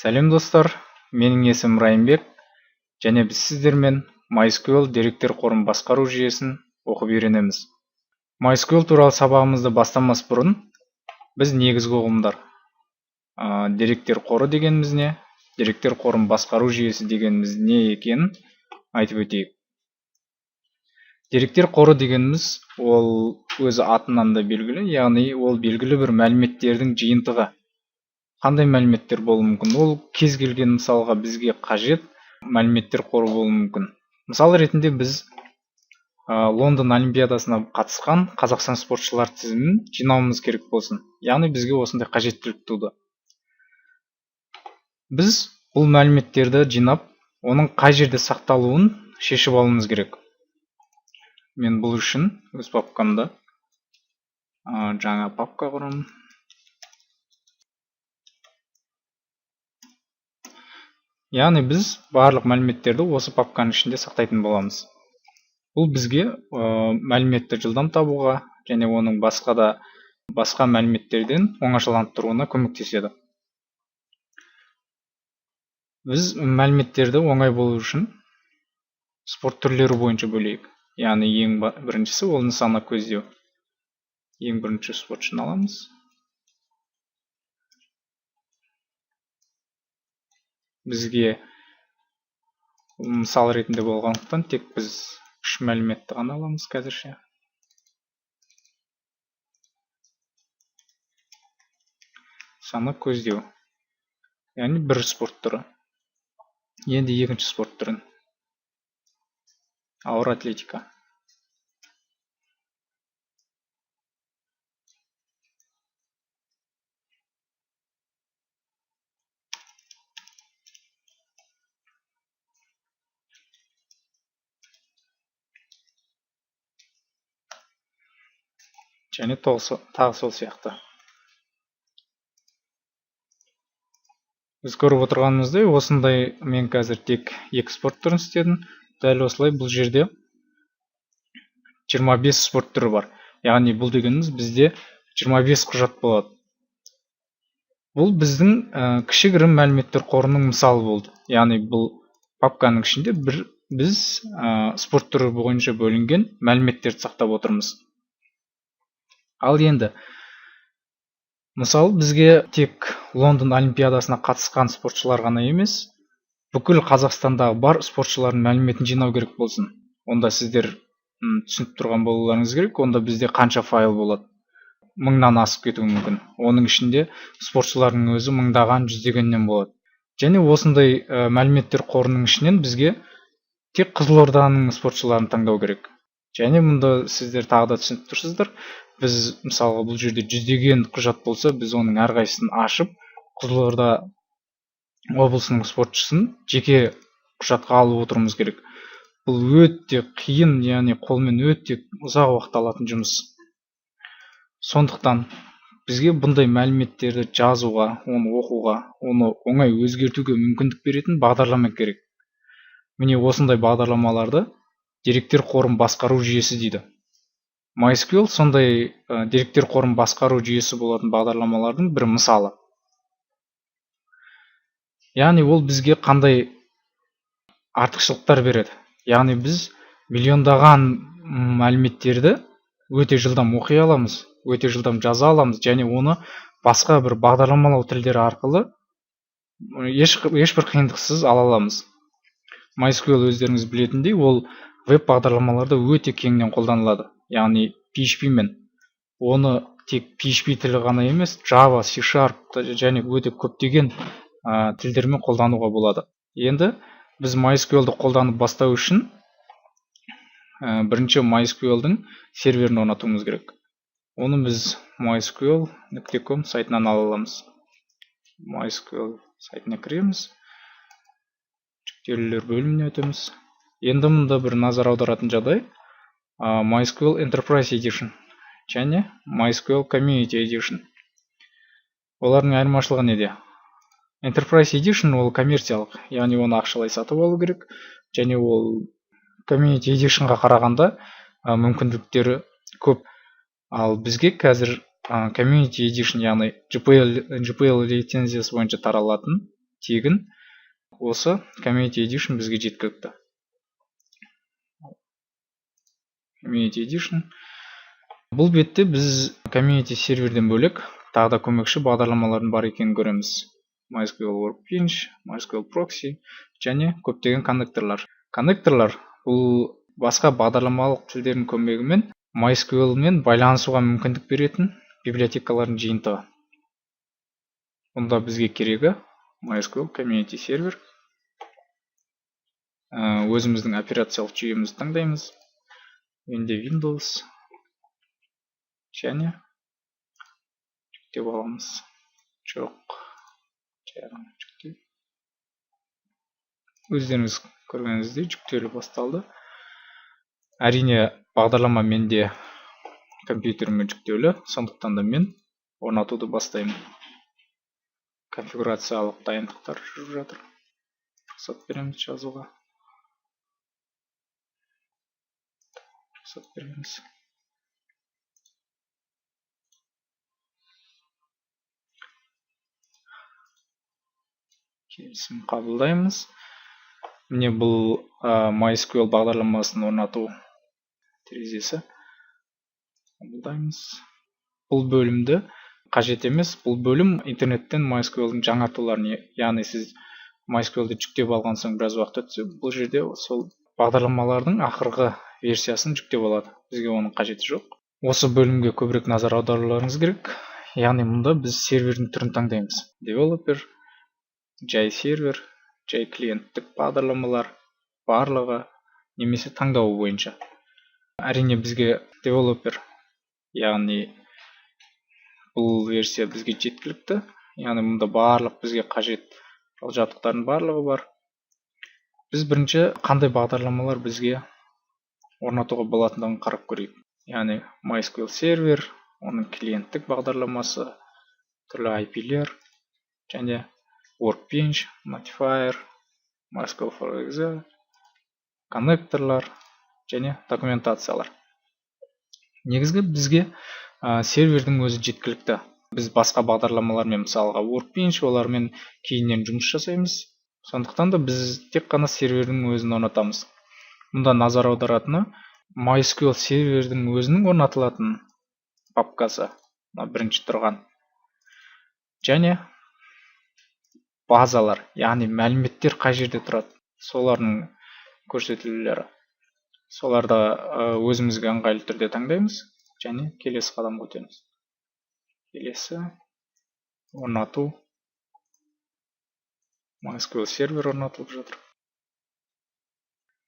Сәлем, достар! Менің есімім Райымбек және біз сіздермен MySQL деректер қорын басқару жүйесін оқып үйренеміз. MySQL туралы сабағымызды бастамас бұрын біз негізгі ұғымдар, деректер қоры дегеніміз не, деректер қорын басқару жүйесі дегеніміз не екенін айтып өтейік. Деректер қоры дегеніміз ол өзі атынан да белгілі, яғни ол белгілі бір мәліметтердің жиынтығы. Қандай мәліметтер болуы мүмкін? Ол кез келген, мысалға, бізге қажет мәліметтер қоры болуы мүмкін. Мысал ретінде біз Лондон Олимпиадасына қатысқан Қазақстан спортшылар тізімін жинауымыз керек болсын. Яғни бізге осындай қажеттілік туды. Біз бұл мәліметтерді жинап, оның қай жерде сақталуын шешіп алуымыз керек. Мен бұл үшін өз папкамда жаңа папка құрамын. Яғни біз барлық мәліметтерді осы папканың ішінде сақтайтын боламыз. Бұл бізге мәліметті жылдам табуға және оның басқа да басқа мәліметтерден оңашаланып тұруына көмектеседі. Біз мәліметтерді оңай болу үшін спорт түрлері бойынша бөлейік. Яғни ең біріншісі ол нысана көздеу. Ең бірінші спортшыны аламыз. Бізге мысал ретінде болғандықтан тек біз үш мәліметті ғана аламыз қазірше. Нысана көздеу. Яғни бір спорт түрі. Енді екінші спорт түрін. Ауыр атлетика. Және тағы сол сияқты. Біз көріп отырғанымыздай, осындай мен қазір тек екі спорт түрін істедім. Дәл осылай бұл жерде 25 спорт түрі бар. Яғни бұл дегеніміз бізде 25 құжат болады. Бұл біздің кішігірім мәліметтер қорының мысалы болды. Яғни бұл папканың ішінде біз спорт түрі бойынша бөлінген мәліметтерді сақтап отырмыз. Ал енді, мысалы, бізге тек Лондон Олимпиадасына қатысқан спортшылар ғана емес, бүкіл Қазақстандағы бар спортшылардың мәліметін жинау керек болсын. Онда сіздер түсініп тұрған болуларыңыз керек, онда бізде қанша файл болады? Мыңнан асып кетуі мүмкін. Оның ішінде спортшылардың өзі мыңдаған, жүздегеннен болады. Және осындай мәліметтер қорының ішінен бізге тек Қызылорданың спортшыларын таңдау керек. Және мұнда сіздер тағы да түсініп тұрсыздар. Біз, мысалға, бұл жерде жүздеген құжат болса, біз оның әрқайсысын ашып, Қызылорда облысының спортшысын жеке құжатқа алып отыруымыз керек. Бұл өте қиын, яғни қолмен өте ұзақ уақыт алатын жұмыс. Сондықтан бізге бұндай мәліметтерді жазуға, оны оқуға, оны оңай өзгертуге мүмкіндік беретін бағдарлама керек. Міне осындай бағдарламаларды деректер қорын басқару жүйесі дейді. MySQL сондай деректер қорын басқару жүйесі болатын бағдарламалардың бір мысалы. Яғни ол бізге қандай артықшылықтар береді? Яғни біз миллиондаған мәліметтерді өте жылдам оқи аламыз, өте жылдам жаза аламыз және оны басқа бір бағдарламалау тілдері арқылы ешбір қиындықсыз ала аламыз. MySQL өздеріңіз білетіндей, ол веб бағдарламаларда өте кеңінен қолданылады. Яғни PHP мен. Оны тек PHP тілі ғана емес, Java, C Sharp және өте көптеген тілдермен қолдануға болады. Енді біз MySQL-ді қолданып бастау үшін бірінші MySQL-дің серверін орнатуымыз керек. Оны біз mysql.com сайтынан ала аламыз. MySQL сайтына кіреміз. Жүктелулер бөліміне өтеміз. Енді мұнда бір назар аударатын жағдай, MySQL Enterprise Edition және MySQL Community Edition. Олардың айырмашылығы неде? Enterprise Edition ол коммерциялық, яғни оны ақшалай сатып алу керек және ол Community Editionға қарағанда мүмкіндіктері көп. Ал бізге қазір Community Edition, яғни GPL лицензиясы бойынша таралатын Тегін. Осы Community Edition бізге жеткілікті. Community Edition. Бұл бетте біз Community серверден бөлек тағы да көмекші бағдарламалардың бар екенін көреміз. MySQL Workbench, MySQL Proxy және көптеген коннекторлар. Коннекторлар бұл басқа бағдарламалық тілдердің көмегімен MySQL мен байланысуға мүмкіндік беретін библиотекалардың жиынтығы. Мұнда бізге керегі MySQL Community Server. Өзіміздің операциялық жүйемізді таңдаймыз. Менде Windows және жүктеп аламыз. Жоқ, жай ғана жүктеу. Өздеріңіз көргеніңіздей жүктелу басталды. Әрине бағдарлама менде компьютеріме жүктеулі, сондықтан да мен орнатуды бастаймын. Конфигурациялық дайындықтар жүріп жатыр. Рұқсат береміз жазуға. Рұқсат береміз. Келісім қабылдаймыз. Міне бұл MySQL бағдарламасын орнату терезесі. Қабылдаймыз. Бұл бөлімді қажет емес. Бұл бөлім интернеттен MySQL-дің жаңартуларын, яғни сіз MySQL-ді жүктеп алған соң біраз уақыт өтсе, бұл жерде сол бағдарламалардың ақырғы версиясын жүктеп алады. Бізге оның қажеті жоқ. Осы бөлімге көбірек назар аударуларыңыз керек. Яғни мұнда біз сервердің түрін таңдаймыз. Developer, жай сервер, жай клиенттік бағдарламалар, барлығы немесе таңдауы бойынша. Әрине бізге developer, яғни бұл версия бізге жеткілікті. Яғни мұнда барлық бізге қажет жабдықтардың барлығы бар. Біз бірінші қандай бағдарламалар бізге орнатуға болатындығын қарап көрейік. Яғни MySQL сервер, оның клиенттік бағдарламасы, түрлі IP-лер және Workbench, Notifier, MySQL for Excel, коннекторлар және документациялар. Негізгі бізге сервердің өзі жеткілікті. Біз басқа бағдарламалармен, мысалға Workbench, олармен кейіннен жұмыс жасаймыз. Сондықтан да біз тек қана сервердің өзін орнатамыз. Мұнда назар аударатыны MySQL сервердің өзінің орнатылатын папкасы, мына бірінші тұрған. Және базалар, яғни мәліметтер қай жерде тұрады, солардың көрсетілулері. Соларды өзімізге ыңғайлы түрде таңдаймыз және келесі қадамға өтеміз. Келесі орнату MySQL сервер орнатылып жатыр.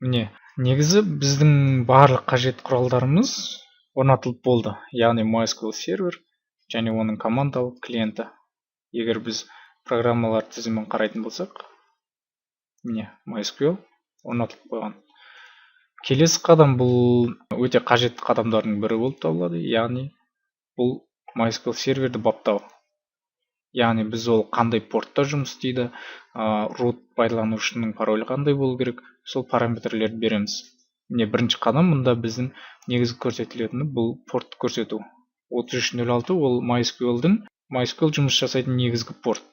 Міне, негізі біздің барлық қажет құралдарымыз орнатылып болды. Яғни MySQL сервер және оның командалық клиенті. Егер біз программалар тізімін қарайтын болсақ, міне MySQL орнатылып қойған. Келесі қадам бұл өте қажетті қадамдардың бірі болып табылады. Яғни бұл MySQL серверді баптау. Яғни біз ол қандай портта жұмыс істейді, root пайдаланушының паролі қандай болу керек, сол параметрлерді береміз. Міне бірінші қадам мұнда біздің негізгі көрсетілетіні бұл портты көрсету. 3306 ол MySQL жұмыс жасайтын негізгі порт.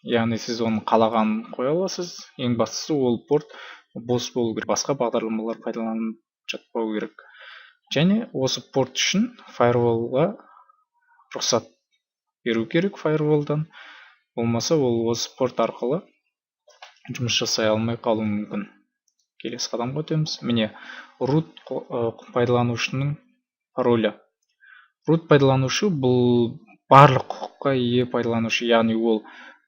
Яғни сіз оның қалағанын қоя аласыз. Ең бастысы ол порт бос болу керек, басқа бағдарламалар пайдаланып жатпау керек. Және осы порт үшін firewall-ға рұқсат беру керек firewall-дан. Болмаса ол осы порт арқылы жұмыс жасай алмай қалуы мүмкін. Келесі қадамға өтеміз. Міне root пайдаланушының паролі. Root пайдаланушы бұл барлық құқыққа ие пайдаланушы, яғни ол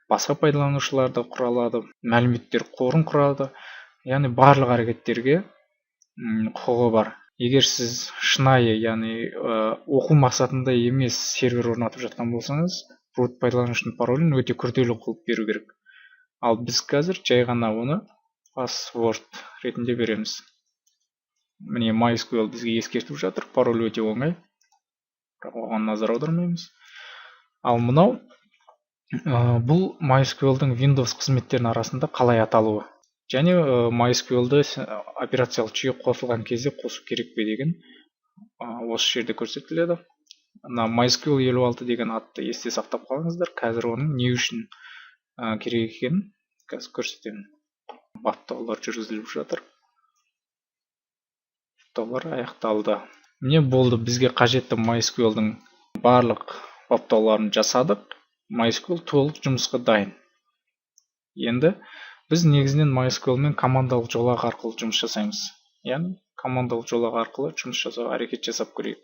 басқа пайдаланушыларды құра алады, мәліметтер қорын құрады, яғни барлық әрекеттерге құқығы бар. Егер сіз шынайы, яғни оқу мақсатында емес сервер орнатып жатқан болсаңыз, root пайдаланушының паролін өте күрделі қылып беру керек. Ал біз қазір жай ғана оны password ретінде береміз. Міне MySQL бізге ескертіп жатыр, пароль өте оңай, бірақ оған назар аудармаймыз. Ал мынау бұл MySQL-дің Windows қызметтерінің арасында қалай аталуы және MySQL-ді операциялық жүйе қосылған кезде қосу керек пе деген осы жерде көрсетіледі. Мына MySQL 56 деген атты есте сақтап қалыңыздар. Қазір оның не үшін керек екенін Қазір көрсетемін. Баптаулар жүргізіліп жатыр. Баптаулар аяқталды. Міне болды, бізге қажетті MySQL-дің барлық баптауларын жасадық. MySQL толық жұмысқа дайын. Енді біз негізінен MySQL-мен командалық жолақ арқылы жұмыс жасаймыз. Яғни командалық жолақ арқылы жұмыс жасау әрекет жасап көрейік.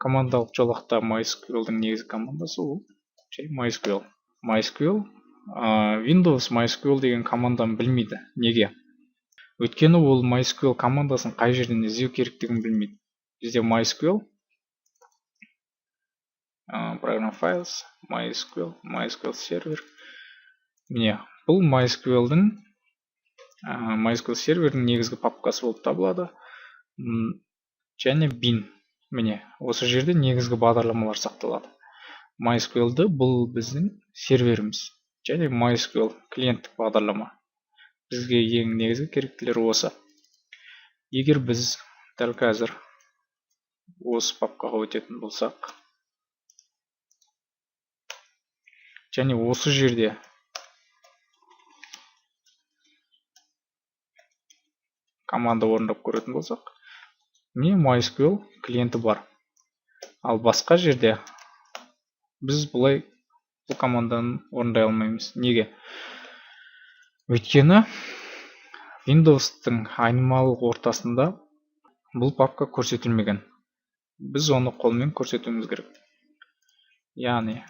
Командалық жолақта MySQL-дің негізгі командасы ол жай MySQL. MySQL, Windows MySQL деген команданы білмейді. Неге? Өйткені ол MySQL командасын қай жерден іздеу керектігін білмейді. Бізде MySQL, Program Files, MySQL, MySQL Server. Міне, бұл MySQL-дің, MySQL сервердің негізгі папкасы болып табылады. Және bin. Міне, осы жерде негізгі бағдарламалар сақталады. MySQL-ді бұл біздің серверіміз. Және MySQL клиенттік бағдарлама. Бізге ең негізгі керектілері осы. Егер біз дәл қазір осы папкаға өтетін болсақ, және осы жерде команда орындап көретін болсақ, міне MySQL клиенті бар. Ал басқа жерде біз бұлай бұл команданы орындай алмаймыз. Неге? Өйткені Windows'тың айнымалылық ортасында бұл папка көрсетілмеген. Біз оны қолмен көрсетуіміз керек. Яғни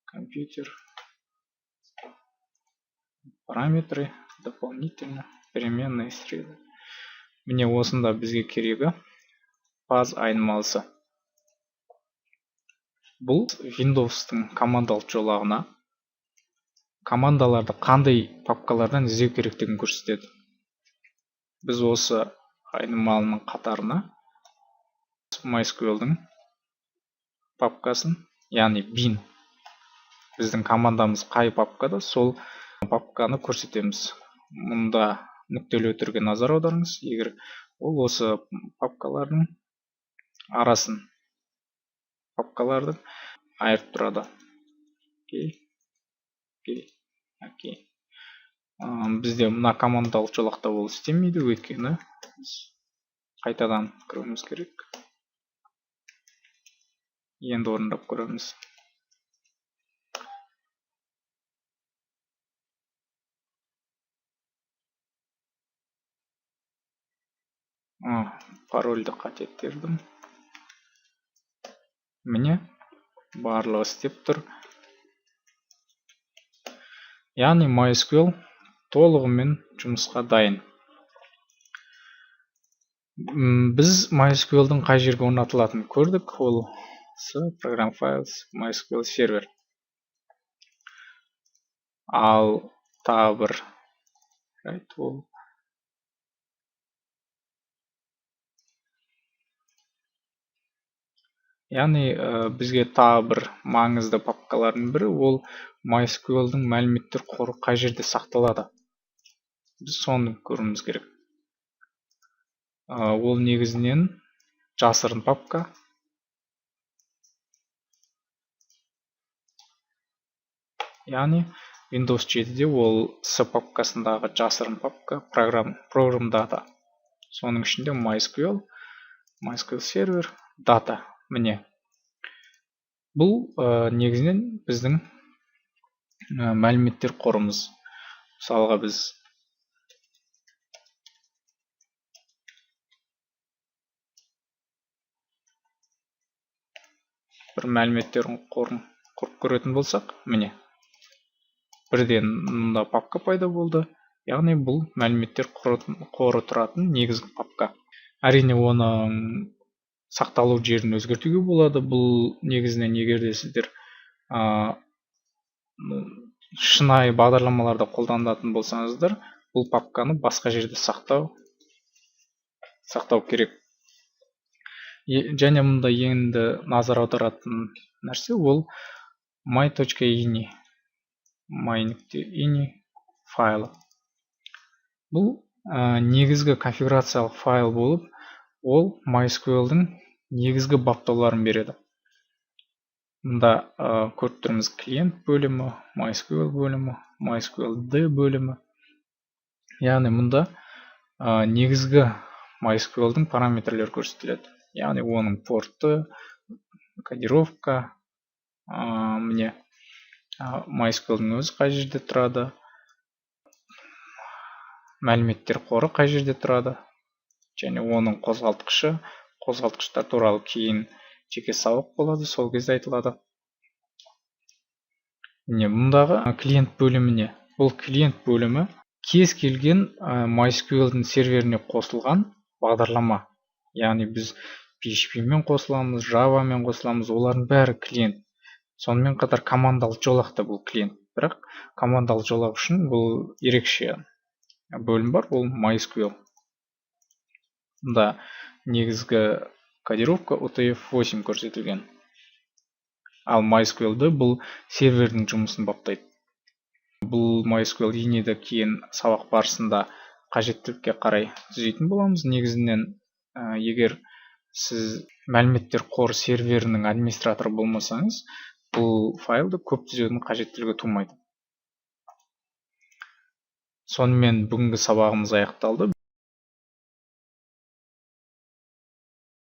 компьютер, параметры, дополнительно, переменные среды. Міне осында бізге керегі баз айнымалысы. Бұл Windows'тың командалық жолағына командаларды қандай папкалардан іздеу керектігін көрсетеді. Біз осы айнымалының қатарына MySQL-дің папкасын, яғни bin, біздің командамыз қай папкада, сол папканы көрсетеміз. Мұнда нүктелі өтірге назар аударыңыз. Егер ол осы папкалардың арасын, папкаларды айырып тұрады. Окей, окей, окей. Бізде мына командалық жолақта ол істемейді, өйткені біз қайтадан кіруіміз керек. Енді орындап көреміз. Парольді қате тердім. Міне, барлығы істеп тұр. Яғни MySQL толығымен жұмысқа дайын. Біз MySQL-дің қай жерге орнатылатынын көрдік. Ол C, Program Files, MySQL Server. Ал тағы бір жайт ол яғни бізге тағы бір маңызды папкалардың бірі ол MySQL-дің мәліметтер қоры қай жерде сақталады. Біз соны көруіміз керек. Ол негізінен жасырын папка. Яғни Windows 7-де ол C папкасындағы жасырын папка Program Data. Соның ішінде MySQL, MySQL Server, Data. Міне. Бұл негізінен біздің мәліметтер қорымыз. Мысалға біз бір мәліметтер қорын құрып көретін болсақ, міне. Бірден мұнда папка пайда болды. Яғни бұл мәліметтер қоры тұратын негізгі папка. Әрине оның сақталу жерін өзгертуге болады. Бұл негізінен егер де сіздер шынайы бағдарламаларда қолданатын болсаңыздар, бұл папканы басқа жерде сақтау керек. Және мұнда енді назар аударатын нәрсе ол my.ini, my.ini файлы. Бұл негізгі конфигурациялық файл болып, ол MySQL-дің негізгі баптауларын береді. Мұнда көріп тұрмыз клиент бөлімі, MySQL бөлімі, MySQL D бөлімі. Яғни мұнда негізгі MySQL-дің параметрлері көрсетіледі, яғни оның порты, кодировка, міне, MySQL-дің өзі қай жерде тұрады, мәліметтер қоры қай жерде тұрады және оның қозғалтқышы. Қозғалтқыштар туралы кейін жеке сабақ болады, сол кезде айтылады. Міне, мұндағы клиент бөліміне, бұл клиент бөлімі кез келген MySQL-дің серверіне қосылған бағдарлама. Яғни біз PHP мен қосыламыз, Java мен қосыламыз, олардың бәрі клиент. Сонымен қатар командалық жолақ та бұл клиент, бірақ командалық жолақ үшін бұл ерекше бөлім бар, ол MySQL. Мұнда негізгі кодировка UTF-8 көрсетілген. Ал MySQL-ді бұл сервердің жұмысын баптайды. Бұл MySQL ini-ді кейін сабақ барысында қажеттілікке қарай түзейтін боламыз. Негізінен, егер сіз мәліметтер қоры серверінің администраторы болмасаңыз, бұл файлды көп түзеудің қажеттілігі тумайды. Сонымен, бүгінгі сабағымыз аяқталды.